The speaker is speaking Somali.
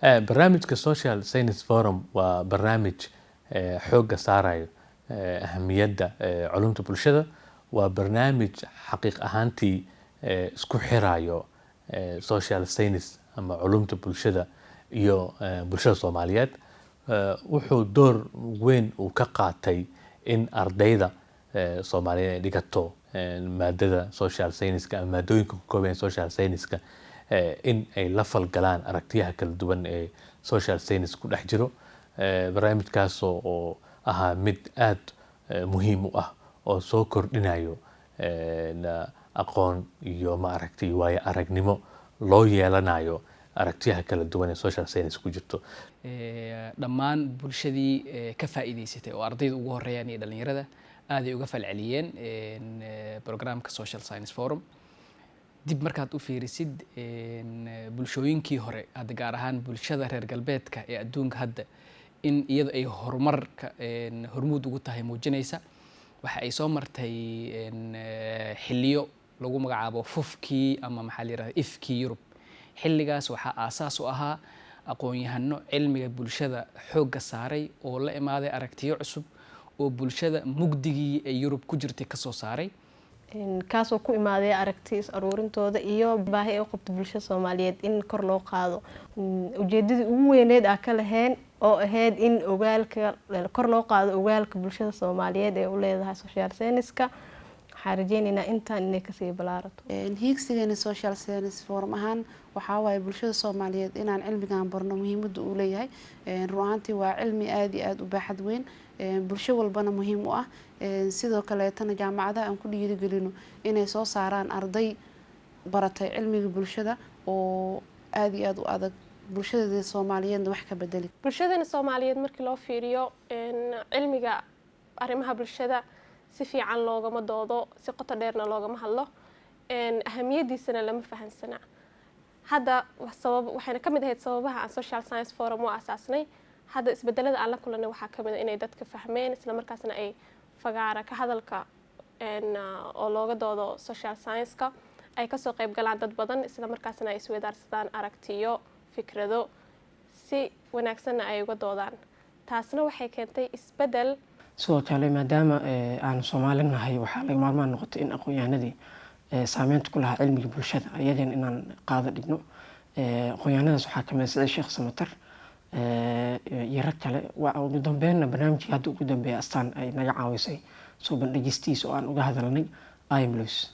Barnaamijka Social Science Forum waa barnaamij xoogga saarayo ahamiyadda culumta bulshada. Waa barnaamij xaqiiq ahaantii isku xirayo social science ama culumta bulshada iyo bulshada Soomaaliyeed. Wuxuu door weyn uu ka qaatay in ardayda Soomaaliyeed ay dhigato maadada social science-ka ama maadooyinka ka kooban social science-ka in ay la falgalaan aragtiyaha kala duwan ee social science ku dhex jiro. Barnaamijkaas oo ahaa mid aad muhiim u ah oo soo kordhinayo aqoon iyo, maaragtay, waayo aragnimo loo yeelanayo aragtiyaha kala duwan ee social science ku jirto. Dhammaan bulshadii ka faa'iidaysatay oo ardayda ugu horeeyaan iyo dhalinyarada aaday uga falceliyeen programka Social Science Forum. Dib markaad u fiirisid bulshooyinkii hore, hadda gaar ahaan bulshada reer galbeedka ee adduunka hadda in iyadu ay horumarka hormuud ugu tahay muujinaysa, waxa ay soo martay xilliyo lagu magacaabo fufkii ama, maxaa la yirahda, ifkii Yurub. Xilligaas waxaa aasaas u ahaa aqoon-yahano cilmiga bulshada xoogga saaray oo la imaaday aragtiyo cusub oo bulshada mugdigii ee Yurub ku jirtay kasoo saaray. Kaasoo ku imaaday aragti is aruurintooda iyo baahi ay u qabto bulshada Soomaaliyeed in kor loo qaado. Ujeedadii ugu weyneed aa ka lahayn oo ahayd in ogaalka kor loo qaado, ogaalka bulshada Soomaaliyeed ee u leedahay social science-ka. Waxaan rajeyneynaa intaan inay kasii balaarato. Hiigsigeena Social Science Forum ahaan waxaa waaye bulshada Soomaaliyeed inaan cilmigan barno muhiimadda uu leeyahay. Run ahaantii waa cilmi aada iyo aada u baaxad weyn, bulsho walbana muhiim u ah. Sidoo kaleetana jaamacadaha aan ku dhiirigelino inay soo saaraan arday baratay cilmiga bulshada oo aada iyo aada u adag, bulshadeeda Soomaaliyeedna wax ka bedeli. Bulshadeena Soomaaliyeed markii loo fiiriyo, cilmiga arrimaha bulshada si fiican loogama doodo, si qoto dheerna loogama hadlo, ahamiyadiisana lama fahansana. Hadda sabab waxayna ka mid ahayd sababaha aan Social Science Forum u asaasnay. Hadda isbedelada aan la kulanay waxaa ka mid ah inay dadka fahmeen, isla markaasna ay fagaara ka hadalka oo looga doodo social science-ka ay kasoo qayb galaan dad badan, isla markaasna ay isweydaarsadaan aragtiyo, fikrado, si wanaagsanna ay uga doodaan. Taasna waxay keentay isbedel. Sidoo kale, maadaama aanu Soomaali nahay, waxaa laga maarmaan noqotay in aqoon-yahanadii saameynta ku lahaa cilmiga bulshada ayagana inaan qaado dhigno. Aqoon-yahanadaas waxaa kamid ah Siciid Sheekh Samatar iyo rag kale. Ugu dambeynna barnaamijkii hadda ugu dambeeya Astaan ay naga caawisay soo bandhigistiisa oo aan uga hadalnay IMLOS.